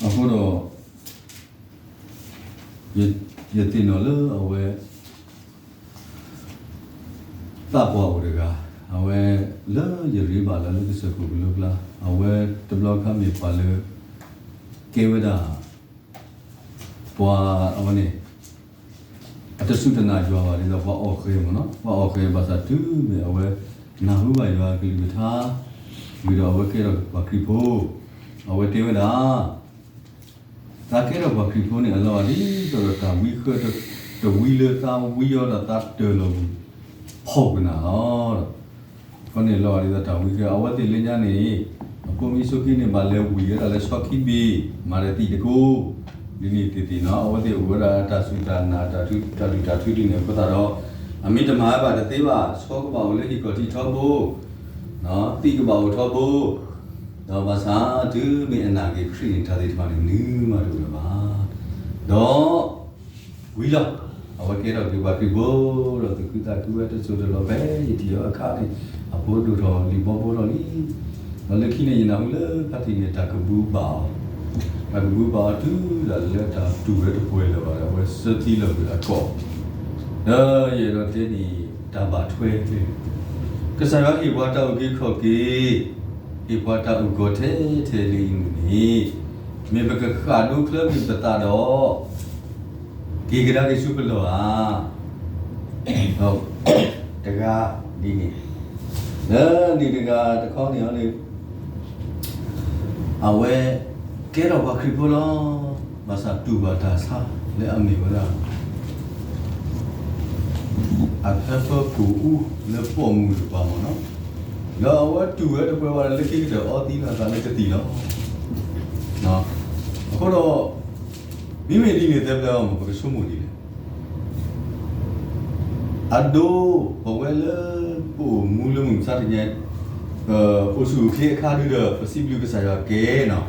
အဃိဒီး ယသ့ၣ်နီၣ်လၢအဝဲ သးပှၢ်အိၣ်တဂၤ, အဝဲလၢယရ့ဘၣ်လၢ လၢကစၢၢ်ခိၣ်ကလိကျါ, အဝဲတဘျီခါမ့ၢ်ပှၤလၢ ကဲဝဲဒၣ် ပှၤအဝဲန့ၣ် အတစူၢ်တနာ်ယွၤဘၣ် ဒ်သိးပှၤအီၣ်ဃဲမ့ၢ်နီၤ, ပှၤအီၣ်ဃဲဘၣ်ဆၣ်တုၤမ့ၢ်အဝဲ နၢ်ဟူဘၣ်ယွၤကလုၢ်ကထါ ဝံၤဒီးအဝဲကဲထီၣ်ပှၤခရံာ်ဖိ, အဝဲတဲဝဲဒၣ် သးကဲထီၣ်ပှၤခရံာ်ဖိန့ၣ် အလီၤဂာ်ဒ်သိးဒီးတၢ်ဝံဃၢတဝံလၢသးဝံအီၤဒီးသးတၢၢ်လီၤပူၤ ဖီၣ်ကွံာ်နၤလီၤ. အဃိန့ၣ်လီၤဂာ်ဒ်သိးတၢ်ဝံဃၢ အဝဲသ့ၣ်လၢညါန့ၣ် အဖိမံၤစိခံန့ၣ် ဘၣ်လဲၤဝံၤဝဲဒၣ်လၢဆီခံဘ့ၣ် မၤဒီးသံးတကိး ဒ်န့ၣ်သ့ၣ်သ့ၣ်နီၤ, အဝဲသ့ၣ်အိၣ်ဝဲဒၣ်တၢ်စူၢ်တၢ်နာ် တၢ်ဒုၣ်တၢ်ထုဒ်န့ၣ်အဃိသတးဒီး အမ့ၢ်တမၤဝဲဘၣ်တသ့ဘၣ်, ဆီကဘၣ်အိၣ်လၢဟံၣ်ကီၢ်ထံးထီဘိ သံးကဘၣ်အိၣ်ထီဘိ, ဒီးဘၣ်ဆၣ်တုၤမ့ၢ်အနာ်က့ၤခရံာ်န့ၣ် တၢ်သ့ၣ်တဖၣ်န့ၣ် နုာ်မးတအိၣ်လၢၤဘၣ်. ဒီး ဝံၤလီၤ, အဝဲကဲထီၣ်က့ၤပှၤခရံာ်ဖိ ဒီးသူၣ်ခုသးခုဝဲတစိၢ်တလီၤဖဲယထံၣ်အီၤအခါန့ၣ် အဖိဒိၣ်ထီၣ်လံာ်ဘီဘိထီၣ်လံ. ဒီးလၢခံန့ၣ် ယနၢ်ဟူလၢခါထံၣ်န့ၣ် တၢ်ကဘူဘၣ်အီၤ, တၢ်ကဘူဘၣ်အီၤတုၤဒၣ်လၢတၢ်တူၢ်ဝဲတပှဲၤလၢၤဘၣ်ဒီး အဝဲဆၢသံလီၤကွံာ်အကီၢ် ဒီးယအဲၣ်ဒိးတဲန့ၣ် တၢ်ဘၣ်ထွဲ ကစၢ်ယွၤဟ့ၣ်ပှၤတၢ်အုၣ်က့ၤခီၣ်က့ၤ, ဟ့ၣ်ပှၤတၢ်အုၣ်ကီၤထဲထဲလံအံၤန့ၣ်, မ့ၢ်ပကဃၣ်ဒိချၢကွံာ်ပသးဒီး က့ၤကဒါက့ၤဆူပလီၢ်ဧါ. ဒီးတဂၤဒ်န့ၣ်, လၢန့ၣ်တဂၤတခီန့ၣ်န့ၣ် အဝဲကဲထီၣ်ပှၤခရံာ်ဖိလီၤ. ဘၣ်ဆၣ်တူၢ်ဘၣ်တၢ်ဆါလၢအမ့ၢ်ဝဲဒၣ် အဖၢဖၢကိၣ်အူလၢပိာ်မုၣ်တပၤမ့ၢ်နီၤ, ဒီးအဝဲတူၢ်ဝဲတပှဲၤဘၣ်ဒီး လၢခံကတၢၢ်အီသံလီၤအသးလၢတသံလီၤ. အဃိဒီး မ့မ့ၢ်ဒ်န့ၣ်သၢပျၢၤအီၤမ့ၢ် ပကဆိကမိၣ်ဒ်လဲၣ်. အဒိ ပဝဲလၢပအိၣ်မူလၢမုၢ်မဆါတနံၤ အိၣ်ဆူၣ်အိၣ်ချ့အခါဒုဒီး ပစံးဘျုးကစၢ်ယွၤကဲနီၤ,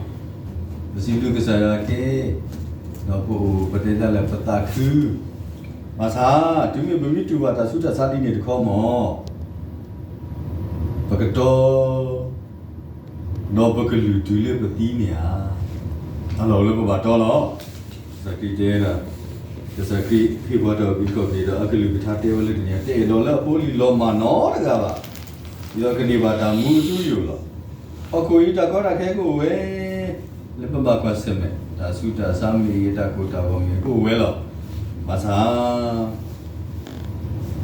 ပစံးဘျုးကစၢ်ယွၤကဲ, ဒီးပအိၣ်ပတဲတၢ်လၢပသးခု, ဘၣ်ဆၣ် တုၤမ့ၢ်ပမ့ၢ်တူၢ်ဘၣ်တၢ်ဆူးတၢ်ဆါဒ်န့ၣ်တခီမ့ၢ် ပကတီ ဒီးပကလုၢ်တုၤလၢပသံန့ၣ်ဧါ. အလီၢ်အိၣ်လၢပဘၣ်တီလီၤ. ကစၢ်ခရံာ်တဲဒၣ်, ကစၢ်ခရံာ်ဟ့ၣ်ပှၤတၢ်အုၣ်က့ၤခီၣ်က့ၤဒီး အကလုၢ်ကထါတဲဝဲလၢတနံၤ တအဲၣ်ဒိးလၢအဖိအလံၤလီၤမၢ်နီတဂၤဘၣ်, ဒီးကန့ၢ်ဘၣ်တၢ်မူအထူအယိာ်လီၤ. ဟီၣ်ခိၣ်အံၤတၢ်ကီတၢ်ခဲကအိၣ်ဝဲ လၢပဘၣ်ကွၢ်ဆၢၣ်မဲာ်, တၢ်ဆူးတၢ်ဆါမ့ၢ်ဂ့ၤ တၢ်ကိၢ်တၢ်ဂီၤမ့ၢ်ဂ့ၤ ကအိၣ်ဝဲလီၤ. ဘၣ်ဆၣ်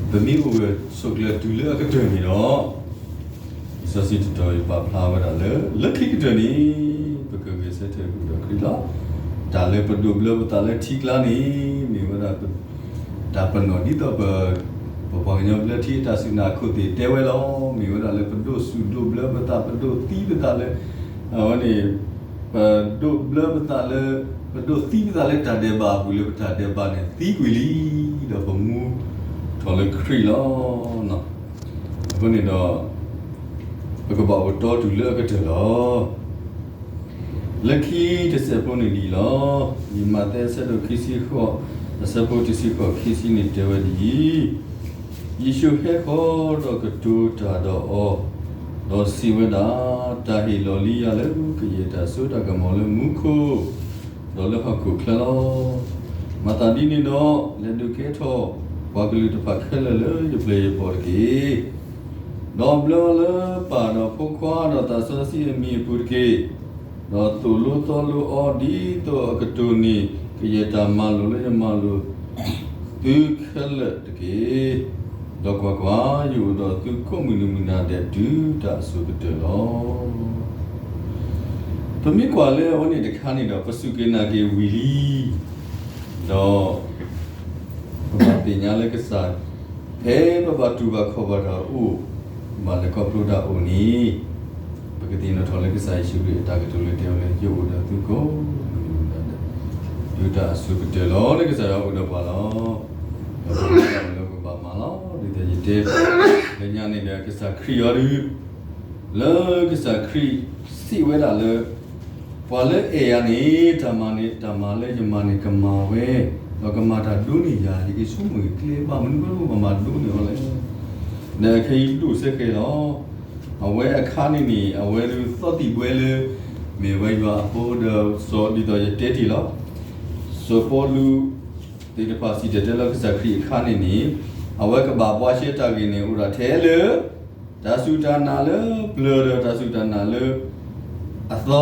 ပမ့ၢ်အိၣ်ဂၢၢ်ဆိးကျၢၤတုၤလၢအကတၢၢ်န့ၣ်ဒီး, လံာ်စီဆှံတတီၤအံၤပာ်ဖျါဝဲဒၣ်လၢ လၢခံကတၢၢ်န့ၣ် ပကဂဲၤဆၢထၢၣ်ဃုာ်ဒီးခရံာ်လီၤ. တၢ်လၢပဒိးဘျၢပသးလၢထံကျါန့ၣ် မ့ၢ်ဝဲဒၣ် တၢ်ပနီၣ်ဒ်သိးပ ပပှၤကညီဘျၢထံအတၢ်စူၢ်နာ်ခိၣ်သ့ၣ်တဲဝဲလီၤ. မ့ၢ်ဝဲဒၣ်လၢပဒိးစူၣ်ဒိးဘျၢပသး ပဒိးသံပသးလၢ အဝဲန့ၣ် ပဒိးဘျၢပသးလၢ ပဒိးသံပသးလၢတၢ်ဒဲးဘးအပူၤ လၢပတၢ်ဒဲးဘးန့ၣ်သံကွံာ်လံ, ဒီးပမူထီၣ်လၢခရံာ်လီၤ. အဃိန့ၣ်ဒီး ပကဘၣ်အိၣ်တီတုၤလၢအကတၢၢ်လီၤ. လၢခံတစဲးဖိန့ၣ်ဒ်အံၤလီၤ. လံာ်မးသဲအဆၢဒိၣ်ခံဆံဃိး အဆၢဖိတဆံဃိးခံဆံန့ၣ်တဲဝဲဒ်အံၤ, ယ့ၣ်ၡူးဟဲဃီၤဒီးကတိၤတၢ်ဒီးအီၤ, ဒီးစံးဝဲဒၣ်, တၢ်ဟ့ၣ်လီၤလံယၤလၢကယဲၢ်တၢ်စိတၢ်ကမီၤလၢမူခိၣ် ဒီးလၢဟီၣ်ခိၣ်ချၢလီၤ. မၤသးဒ်န့ၣ်ဒီး လဲၤဒုးကဲထီၣ်ပှၤကလုာ်တဖၣ်ခဲလၢာ်လၢယပျဲၢ်ယဘီၣ်တက့ၢ်. ဒီးဘျၢအီၤလၢပၢ်ဒီးဖိခွါဒီးသးစီဆှံအမံၤအပူၤတက့ၢ်. ဒီးသိၣ်လိသီလိအီၤဒ်သိးအကတိၢ်န့ၢ် ကယဲၢ်တၢ်မၤလိာ်လၢယမၤလိာ်သုခဲလၢာ်တက့ၢ်. ဒီးကွၢ်ကွၢ်, ယအိၣ်ဒီးသုကိးမုၢ်နံၤမုၢ်နၤဒဲးတုၤတၢ်အစိၤကတၢၢ်လီၤ. ပမ့ၢ်ကွၢ်လၢအဝဲန့ၣ်တခါန့ၣ်ဒီး ပစူၢ်က့ၤနာ်က့ၤဝံၤလံ, ဒီး ပဘၣ်သ့ၣ်ညါလၢကစၢ် ဖဲပဘၣ်တူၢ်ဘၣ်ခီၣ်ဘၣ်တၢ်အိၣ်, ဘၣ်လဲၤခီဖျိတၢ်အိၣ်န့ၣ်, ပကသ့ၣ်နီၣ်ထီၣ်လၢကစၢ်ယ့ၣ်ၡူးခရံာ်အတၢ်ကတိၤလၢတဲဝဲလၢ ယအိၣ်ဒီးသုကိးမုၢ်နံၤမုၢ်နၤဒဲး တုၤတၢ်အစိၤကတၢၢ်လီၤ. လၢကစၢ်ယွၤအိၣ်ဒီးပှၤလီၤ. ဒီးပှၤလၢပဘၣ်မၤလီၤ. ဒ်သိးယတဲ လၢညါန့ၣ်ဒီး ကစၢ်ခရံာ်အီၤဒုး လၢကစၢ်ခရံာ်စံးဝဲဒၣ်လၢ ပှၤလၢအဲၣ်ယၤန့ၣ် တၢ်မၤန့ၣ် တၢ်မၤလၢယမၤန့ၣ်ကမၤဝဲ, ဒီးကမၤတၢ်ဒိးန့ၢ်ယၤ, ယကဆိကမိၣ်ကျဲဘၣ်မနုၤအဃိလၢပမၤဒိးန့ၢ်အီၤလဲၣ်. ဒီးခဲအံၤဒိၣ်စဲဃဲၤလီၤ. အဝဲအခါန့ၣ်န့ၣ် အဝဲဒုးသီၣ်သံၣ်ဘှဲလၢ မ့ၢ်ဝဲယွၤအဖိဒီးစီၤ ဒ်သိးယတဲတ့ၢ်လီၤ. စီၤပီလူးသ့ၣ်တဖၣ်စံၣ်တဲၤတဲလီၤကစၢ်ခရံာ်အခါန့ၣ်န့ၣ်, အဝဲကဘၣ်ဘှါရှဲတၢ်ဂ့ၢ်န့ၣ် အိၣ်ဒၣ်ထဲလၢ တၢ်စူၢ်တၢ်နာ်လၢပျၢၤဒီးတၢ်စူၢ်တၢ်နာ်လၢအသီ,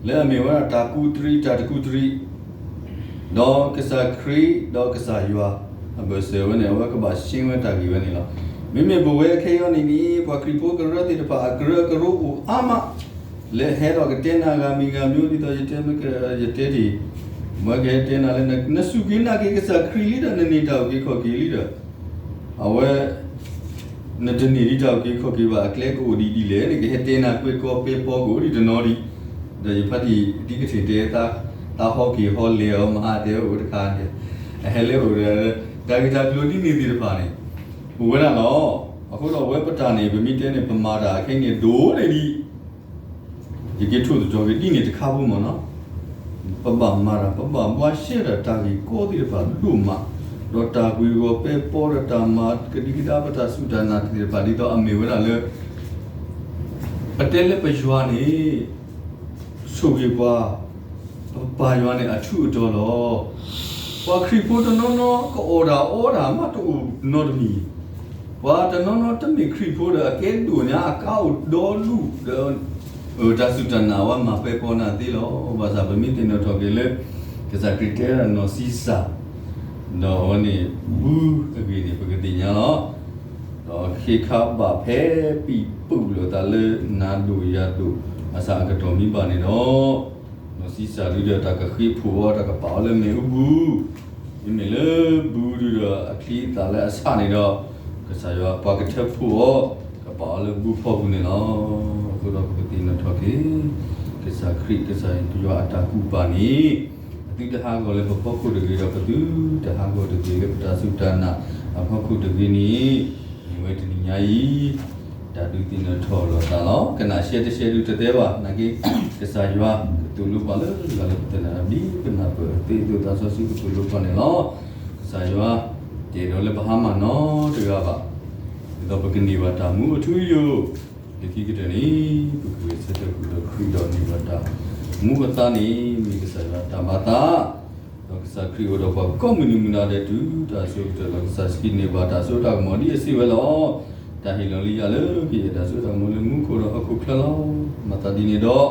လၢအမ့ၢ်ဝဲဒၣ်တၢ်ကူးတရံး တၢ်တကူးတရံး, ဒီးကစၢ်ခရံာ် ဒီးကစၢ်ယွၤ အဘၢၣ်စၢၤဝဲန့ၣ် အဝဲကဘၣ်ရှဲဝဲတၢ်ဂ့ၢ်ဝဲန့ၣ်လီၤ. မ့မ့ၢ်ပဝဲခဲအံၤန့ၣ်န့ၣ် ပှၤခရံာ်ဖိကရၢသ့ၣ်တဖၣ် အကရၢကရိအိၣ်အါမး လၢဟဲဒီးကတဲနၤဂၤမံၤဂၤမံၤ ဒ်သိးယတဲ ယတဲတ့ၢ်, မ့ၢ်ကဟဲတဲနၤလၢ နစူၢ်က့ၤနာ်က့ၤကစၢ်ခရံာ်လံဒီး နန့ၢ်တၢ်အုၣ်က့ၤခီၣ်က့ၤလံဒီး အဝဲ နတန့ၢ်ဒံးတၢ်အုၣ်က့ၤခီၣ်က့ၤဘၣ် အကျဲကအိၣ်ဒံးဒ်လဲၣ်န့ၣ် ကဟဲတဲနၤကွဲကီပဲပီကအိၣ်ဒံးတနီၤဒံး, ဒီးယဖါတံၢ်ဒ်ကထံၣ်တဲ သးဟီက့ၤဟီလဲၤအီၤ မဟါတဲအိၣ်တခါန့ၣ်, အဟဲလၢအိၣ်ဒီး တၢ်ဂ့ၢ်တၢ်ကျိၤဒ်န့ၣ်သ့ၣ်တဖၣ်န့ၣ် အိၣ်ဝဲဒၣ်လီၤ. အဃိဒီးအဝဲပတၢ်န့ၣ် ပမ့ၢ်တဲန့ၣ် ပမၤတၢ်အခဲအံၤန့ၣ် ဒိၣ်န့ၢ်ဒံး ယက့ၤထိၣ်သတြီၤက့ၤဒ်န့ၣ်တခါဖိမ့ၢ်နီၤ, ပဘၣ်မၤတၢ် ပဘၣ်ဘှါရှဲတၢ် တၢ်ဂ့ၢ်ကီသ့ၣ်တဖၣ်ဒိၣ်မး, ဒီးတၢ်ကွံာ်ဂီၤပဲပီဒီးတၢ်မၤကဒံကဒါ ပတၢ်စူၢ်တၢ်နာ်သ့ၣ်တဖၣ် ဒ်သိးအမ့ၢ်ဝဲဒၣ်လၢ ပတဲလၢပယွၤန့ၣ် ဆိၣ်ဂ့ၤပှၤ, ပပၢ်ယွၤန့ၣ်အထူးအတီၤလီၤ. ပှၤခရံာ်ဖိတနီၤနီၤ ကအီၣ်တၢ်အီတၢ်မးတအိၣ်နီတမံၤ, ပှၤတနီၤနီၤတမ့ၢ်ခရံာ်ဖိဒီး အကဲဒိၣ်ညါ အကါအိၣ်ဒီဒူၣ်ဒီး တၢ်စူၢ်တၢ်နာ်ဝဲမၤပဲပီနၤသ့လီၤ. ဘၣ်ဆၣ်ပမ့ၢ်သ့ၣ်နီၣ်ထီၣ်က့ၤလၢ ကစၢ်ခရံာ်တဲဒၣ်နီၢ်စံစၢ် ဒီးအဝဲန့ၣ် ဘုအဂ့ၢ်န့ၣ် ပကသ့ၣ်ညါလီၤ. ဒီးဃ့ခါဘၣ်ဖဲပံာ်ပူၣ်လိာ်သးလၢနၤဒိၣ်ယၤဒိၣ် ဘၣ်ဆၣ်အကတီၢ်မံဘၣ်န့ၣ်ဒီး နီၢ်စံစၢ်ဒုဒီးတၢ်ကဃ့ဖှိၣ်အီၤ တၢ်ကပာ်အီၤလၢမ့ၣ်အူပူၤ, မ့မ့ၢ်လၢဘုဒုဒီးအချံအသၣ်လၢအဆးန့ၣ်ဒီး ကစၢ်ယွၤပှၤကထၢဖှိၣ်အီၤ ကပာ်အီၤလၢဘုဖီပူၤန့ၣ်လီၤ. အဃိဒီးပကသ့ၣ်နီၣ်ထီၣ်က့ၤ ကစၢ်ခရံာ် ကစၢ်ယွၤအတၢ်ကူၣ်ပာ်န့ၣ် ပသုတဟးဂီၤလၢပဖီခိၣ်တဂ့ၤဒီး ပသုတဟးဂီၤတဂ့ၤလၢပတၢ်စူၢ်တၢ်နာ်အဖီခိၣ်တဂ့ၤန့ၣ် မ့ၢ်ဝဲတနံၤညါအံၤ တၢ်ဒုးသ့ၣ်နီၣ်ထီၣ်လိာ်သးလီၤ. ကနၣ်ရှဲတရှဲဒုတသဲဘၣ် နာ်က့ ကစၢ်ယွၤကသိၣ်လိပှၤလၢ လၢပသနၢၣ်ဒ်ပနၢ်ပၢၢ်သ့အသိး သးစီဆှံကသိၣ်လိပှၤန့ၣ်လီၤ. ကစၢ်ယွၤ တအဲၣ်ဒိးလၢပဟါမၢ်နီတဂၤဘၣ်, ဒ်သိးပကန့ၢ်ဘၣ်တၢ်မူအထူအယိာ် လၢခံကတၢၢ်န့ၣ် ပကဂဲၤဆၢထၢၣ်ဃုာ်ဒီးခရံာ်ဒီးန့ၢ်ဘၣ်တၢ်မူအသါန့ၣ် မ့ၢ်ကစၢ်ယွၤတၢ်ဘၣ်သး ဒီးကစၢ်ခရံာ်အိၣ်ဒီးပှၤကိးမုၢ်နံၤမုၢ်နၤဒဲးတုၤတၢ်စိၤကတၢၢ်လီၤ. ကစၢ်စံးန့ၢ်ဘၣ်တၢ်စိတၢ်ကမီၤဒ်အစံးဝဲလီၤ. တၢ်ဟ့ၣ်လီၤလံယၤလၢကယဲၢ်တၢ်စိတၢ်ကမီၤလၢမူခိၣ်ဒီးဟီၣ်ခိၣ်ချၢလီၤ. မၤသးဒ်န့ၣ်ဒီး အလီၢ်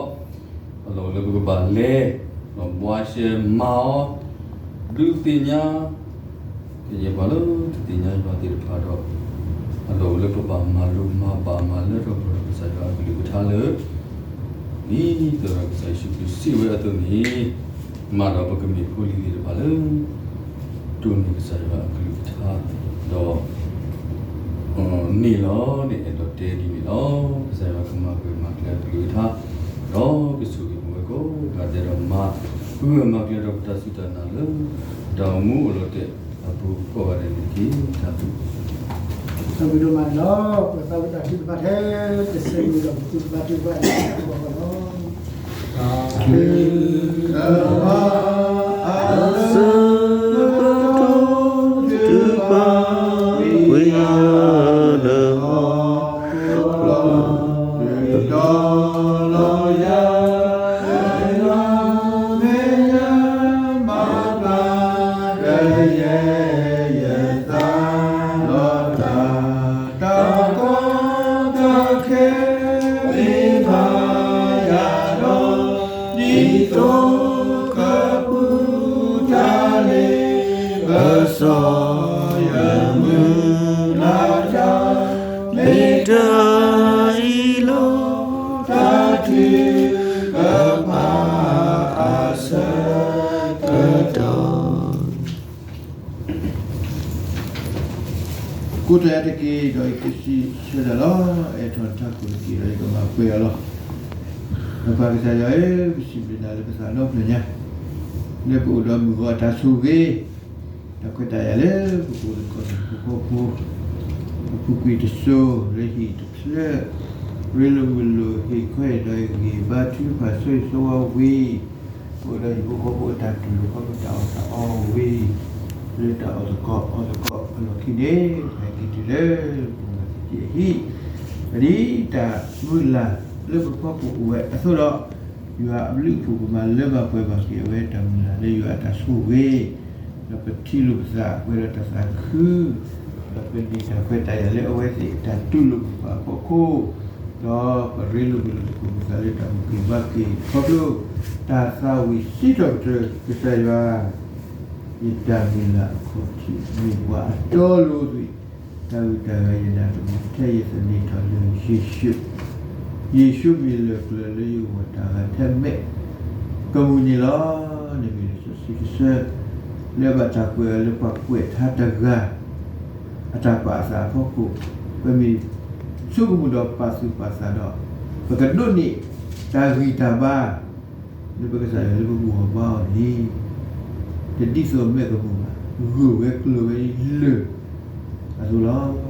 အိၣ်လၢပကဘၣ်လဲၤ ဒီးဘှါရှဲမၤအီၤ ဒုးသ့ၣ်ညါ ကယဲၢ်ပှၤလၢတသ့ၣ်ညါယွၤသ့ၣ်တဖၣ်ဒီး အလီၢ်အိၣ်လၢပဘၣ်မၤလိမၤဘၣ်မၤလၢထီၣ်ပှဲၤဒီးကစၢ်ယွၤအကလုၢ်ကထါလၢ ဒ်သိးဒီးကစၢ်ယ့ၣ်ၡူးခရံာ်စံးဝဲအသိးန့ၣ် မၤဒီးပကမ့ၢ်ဖိလံၤသ့ၣ်တဖၣ်လၢ တိၢ်န့ၢ်ကစၢ်ယွၤအကလုၢ်ကထါ ဒီး န့ၣ်လီၤန့ၣ် အဲၣ်ဒိးတဲဒ်န့ၣ်လီၤ. ကစၢ်ယွၤကမၤဂၢၢ်မၤကျၢၤအကလုၢ်ကထါ ဒီးကဆိၣ်ဂ့ၤပဝဲကိးဂၤဒဲးဒီးမၤ ဂၢၢ်မၤကျၢၤဒီးပတၢ်စူၢ်တၢ်နာ်လၢ တၢ်အိၣ်မူအိၣ်လီၤတဲာ်အပူၤကိးဂၤဒဲးန့ၣ်တက့ၢ်. တၢ်ဘျုး တၢ်ဘျုးဒိၣ်မးန့ၣ်လီၤ. ပသးဝံၣ်တၢ်ထုကဖၣ်ထဲတစဲးဖိဒီး ပသူၣ်ကဘၣ်ထုကဖၣ်အံၤ အစၢကတီၢ် တုၤပာ်ဝဲလၢ တၢ်ကီတၢ်ခဲ မ့ၢ်ဘၣ်ယၤဒီး ဒ်သိးကပူၤတၢ်လ့ပစီ ယမုၢ်လၢ်တၢ် မ့ၢ်တၢ်အံၤလီၤ တၢ်ထုကဖၣ်အဆၢကတီၢ် ကိးတၢ်အဲၣ်တက့ၢ် ဒီးယကစံးဆၢတၢ်လီၤ. အဲၣ်ထီၣ်တၢ်ကိးတက့ၢ် ဒီးယကမၤပှဲၤအီၤလီၤ. ပၢ်ကစၢ်ယွၤဧၢ, ပစံးဘျုးနၤလၢပသးဒီဖျၢၣ်ညါ လၢပအိၣ်ဒီးမုၢ်ဂီၤအတၢ်ဆိၣ်ဂ့ၤ တၢ်ခွဲးတၢ်ယာ်လၢပကအိၣ်သကိးန့ၣ် ပဖီဖိ ပဖုကွံာ်တစိၤ လၢဟံၣ်တဖျၢၣ် ရ့လိာ်မုာ်လိာ်ဟ့ၣ်ခွဲးဒီးဂံၢ်ဘါထုကဖၣ်ဆိၣ်ဂ့ၤဆိၣ်ဝါဝံၤ ပအိၣ်ဒီးဟံၣ်ဖိဃီဖိအတၢ်တူၢ်လိာ်ခီၣ်ခိၣ်တၢ်အီၣ်တၢ်အီဝံၤ လၢတၢ်အီၣ်သကိးအီသကိးအလီၢ်ခံန့ၣ် ပဟဲက့ၤတုၤလၢ ပမၤသက့အဟံၣ် ဒ်တၢ်မုၢ်လၢ်လၢပဖီခိၣ်အိၣ်ဝဲအသိးဒီး ယွၤအဘျုးအဖှိၣ် ပမၤလၢဘၣ်ပှဲၤဘၣ်က့ၤ အဝဲတၢ်မုၢ်လၢ်လၢယွၤအတၢ်ဆိၣ်ဂ့ၤ, ဒီးပထံၣ်လိာ်ပသးပှဲၤဒီးတၢ်သးခု, ဒီးပန့ၢ်တၢ်ခွဲးတၢ်ယာ်လၢအဝဲသ့ၣ်အတၢ်တူၢ်လိာ်ပသးအဖီခိၣ်, ဒီးပရ့လိာ်မုာ်လိာ်သကိးပသးလၢတၢ်အုၣ်က့ၤခီၣ်က့ၤ ခီဖျိတၢ်သးဝံၣ်စံးထီၣ်ပတြၢၤ ကစၢ်ယွၤ ယတၢ်မုၢ်လၢ်အခီၣ်ထံး မ့ၢ်ပှၤအတီအလိၤအသွံၣ်, တၢ်ဂုၤတၢ်ဂၤယနၢ်တမူ ထဲယသန့ၤထီၣ်လၢယ့ၣ်ၡူး, ယ့ၣ်ၡူးမ့ၢ်လၢၢ်ကျၢၤလၢယဂီၢ်တၢ်ဂၤထဲမဲာ်ကမူၣ်န့ၣ်လီၤ. နမ့ၢ်လံာ်စီဆှံတဆၢ လၢဘၣ်တၢ်ကွဲးအီၤလၢပှၤကွဲးထါတဂၤ အတၢ်ပာ်အသးအဖီခိၣ်, ပမ့ၢ်ဆိကမိၣ်ဒီးပာ်သူၣ်ပာ်သးဒီး ပကဒိးန့ၢ်တၢ်ဂံၢ်တၢ်ဘါ လၢပကစၢ်ယွၤလၢပဂီၢ်ဘါအီၤန့ၣ် တဒ်သိးမဲာ်ကမူၣ်ဘၣ်, ဂုာ်ဝဲကျၢၤဝဲလၢာ်အသိးလီၤ.